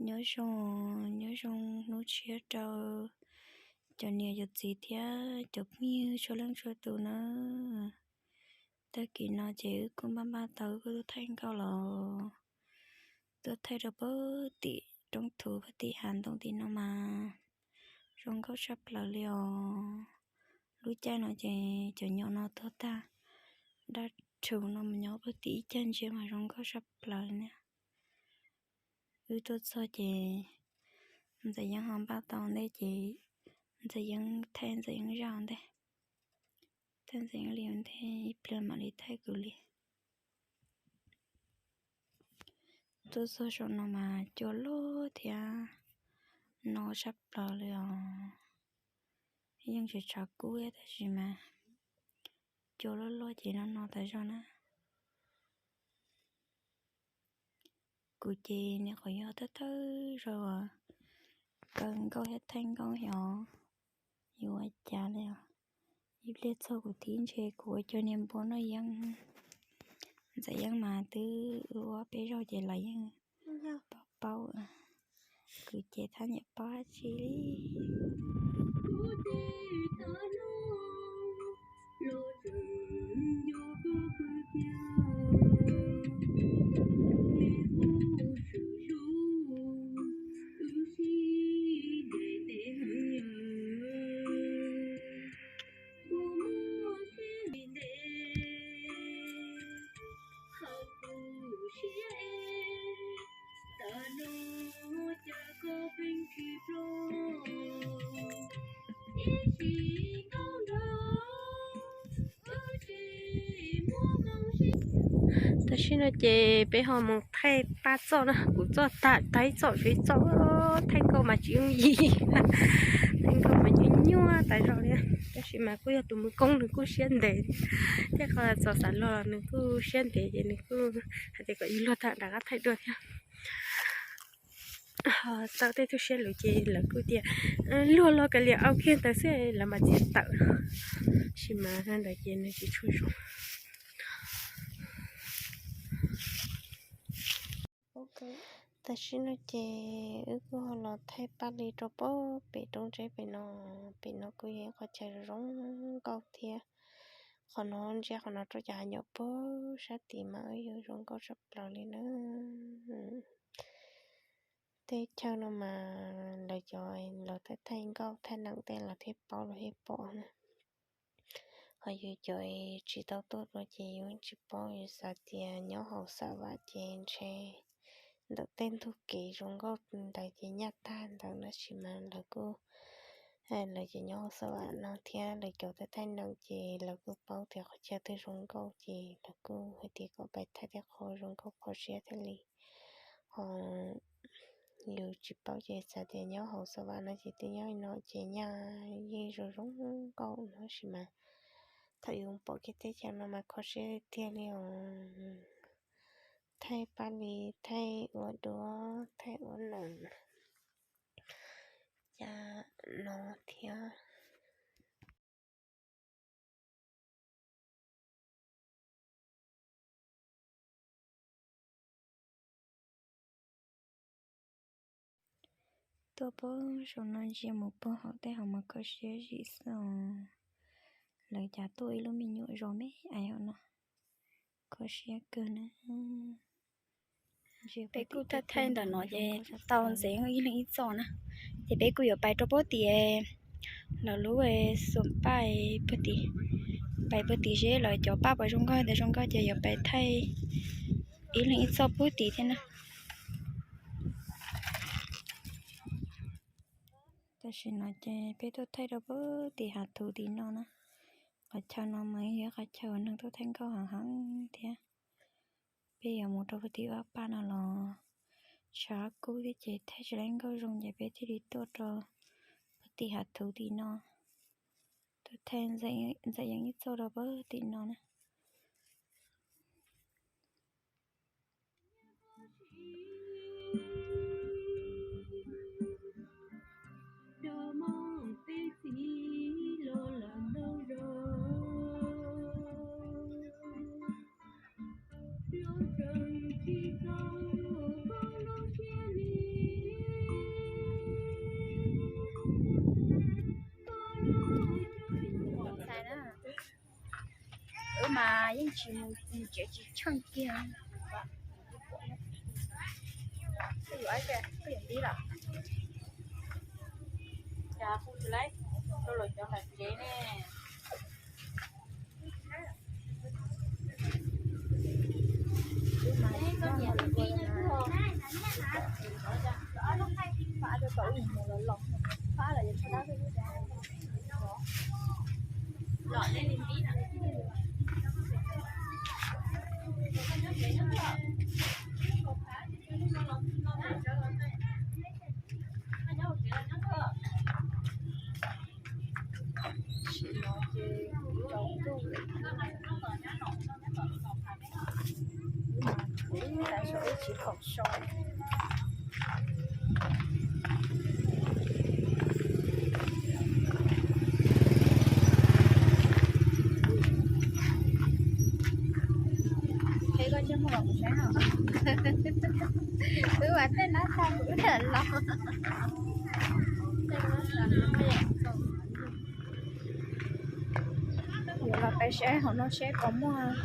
Nyob zoo, nyob zoo hnub tshiab rau cov niam cov txiv thiab cov phooj ywg txhua leej txhua tus na. Tag kis no ces wb kuj npaj npaj tau wb kuj tuaj thaij nkauj los, tuaj thaij rau puag tim roob thuv puag tim hav ntoo tim no mas zoo nkauj tshaj plaws li os. Lub caij no ces cov nyob no tuag tag, dab rhuv no mas nyob puag tim ib cag ntsia mas zoo nkauj tshaj plaws li na. Wb tuaj txog ces Ntxawm Yeeb ho npaj tau ntej ces Ntxawm Yeeb thaij Ntxawm Yeeb zaj ntej, thaij Ntxawm Yeeb li ntej ib pliag mam li thaij kuv li. Tuaj txog saum no mas cua loj thiab no tshaj plaws li os. Yeej tseem tshav kub tab sis mas cua loj loj ces no no tas zog na. Kuv ces nws qhov yog thawj thawj zaug kaw nkauj thiab thaij nkauj xyov yuav ua cas li os. Ib pliag txog kuv thib ntshe kuv ua cov niag npua noj yeeb, Ntxawm Yeeb mas twb ua peb zaug ces lawv yeej paub paub. Kuv ces thab niam paub dab tsi li. Tam sim no ces peb ho mus thaij pab txoj na, kuv txoj tag, tag ib txoj, tshuav ib txoj, thaij nkauj mas tsis yooj yim, thaij nkauj mas nyuaj nyuaj tas zog li. Tab sis mas kuj yog tus mus koob nws kuj siab ntev thiab, qhov txog xav los nws kuj siab ntev ces nws kuj hais tias kom yus luag tag nram qab thaij dua thiab. Ho tau tej tug siab luv ces lawv kuj tias luag los kav liam au kiag ntawd xwb lawv mam txiav tawm. Tab sis mas ntawd ces nws tsis tshua zoo. Tam sim no ces wb kuj ho los thaij paj li rau puag pem roob tseb pem no. Pem no kuj yog ib qhov chaw zoo nkauj thiab. Qhov no ntsia qhov no rau cov hav nyom puag sab tid mas wb yog zoo nkauj tshaj plaws li na. Teb chaws no mas lawv cov, lawv thaij thaij nkauj thaij neeg tej los thiaj paub los thiaj pom na. Ho yus cov tsis tau tuaj dua ces yus tsis paub, yus xav tias nyob hauv Xam Vam ces ntshe ntawm tej ntug kev zoo nkauj ntawd ces nyaj tag ntawd, tab sis mas lawv kuj, lawv ces nyob hauv Xam Vam no thiab lawv cov thaij thaij neeg ces lawv kuj paub tias qhov chaw twg zoo nkauj ces lawv kuj hais tias kom pais thaij tej qho zoo nkauj kho siab thiaj li. Ho yus tsis paub ces xav tias nyob hauv Xam Vam no ces twb nyob no ces nyaj yeej zoo zoo nkauj no, tab sis mas thaum yus pom kiag teb chaws no mas kho siab tiag li os. Thaij paj li, thaij ua duab, thaij ua neeg, cas no thiab. Tuaj puag saum no ntsia mus puag hauv tej hav mas kho siab zim xwb os. Lawv cas tuaj ib lub me nyuam zos me ais hauv no, kho siab kawg na. Peb kuj thaij thaij ntawm no ces tau ntxeev ib leeg ib txoj na. Ces peb kuj yuav pais rau puag tim lawv lub xum paj puag tim, pais puag tim seb lawv cov paj puas zoo nkauj, ntawd zoo nkauj ces yuav pais thaij ib leeg ib txoj puag tim thiab na. Tam sim no ces peb tuaj thaij rau puag tim hav thuv tim no na. Qhov chaw no mas yog qhov chaw uas neeg tuaj thaij nkauj heev heev thiab. Peb yuav mus rau puag tim vaj paj no los tshav kub thiab ces thaij tsis tau nkauj zoo ces peb thiaj li tuaj rau puag tim hav thuv tim no. Tuaj thaij Ntxawm Yeeb ib txoj rau puag tim no na. Yeej tsis mus tsev tsis tsheej kiag. Yuav, yuav nti lawm. Cas hu tsis laib rau lawv cov hauv tsev ne. Sim no ces kuv tau tuaj, kuv ib tsis khoom so. Wb ua tej no tag kuv los. Yuav los peb saib hauv no seb puas muaj,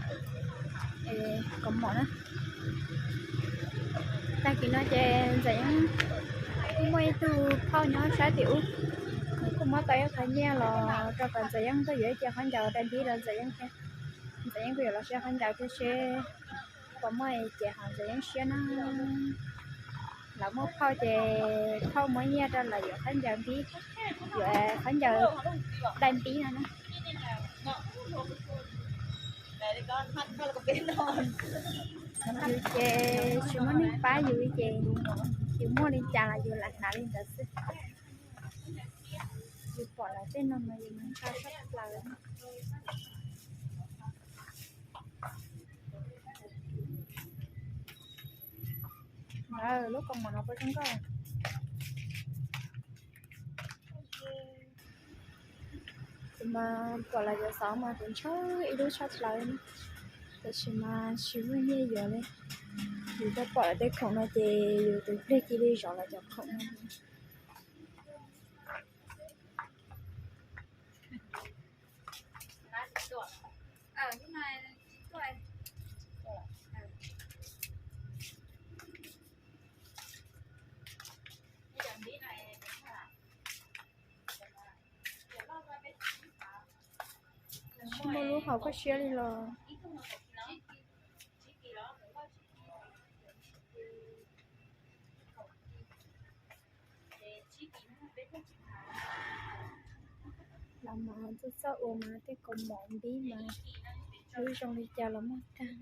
puas mom na. Tag kis no ces Ntxawm Yeeb kuj muaj ib tug phauj nyob sab tim ub, nws kuj muab tau ib qho nyiaj los rau kom Ntxawm Yeeb tuaj yuav ib ce khaub ncaws dai npib rau Ntxawm Yeeb thiab. Ntxawm Yeeb kuj yuav los saib khaub ncaws thiab seb puas muaj ces ho Ntxawm Yeeb siab na. Lawv muaj phauj ces phauj muab nyiaj rau lawv yuav khaub ncaws npib, yuav khaub ncaws dai npib no na. Yus ces tsis muaj neeg pab yus ces yus muaj li cas los yus lam hnav li ntawd xwb. Yus pom lawv tej no mas yus mas ntshaw tshaj plaws. Lub kaus mom no puas zoo nkauj. Kuv mas pom lawv yuav xauv mas kuv ntshaw ib lub tshaj plaws, tab sis mas tsis muaj nyiaj yuav li. Yus tau pom lawv tej khoom no ces yus tus pliag cia li zov lawv cov khoom no. Tsis muaj lub hauv koj siab li los. Los mas txawj txawj ua mas tej kaus mom npib mas lub zoo li cas los muaj tag.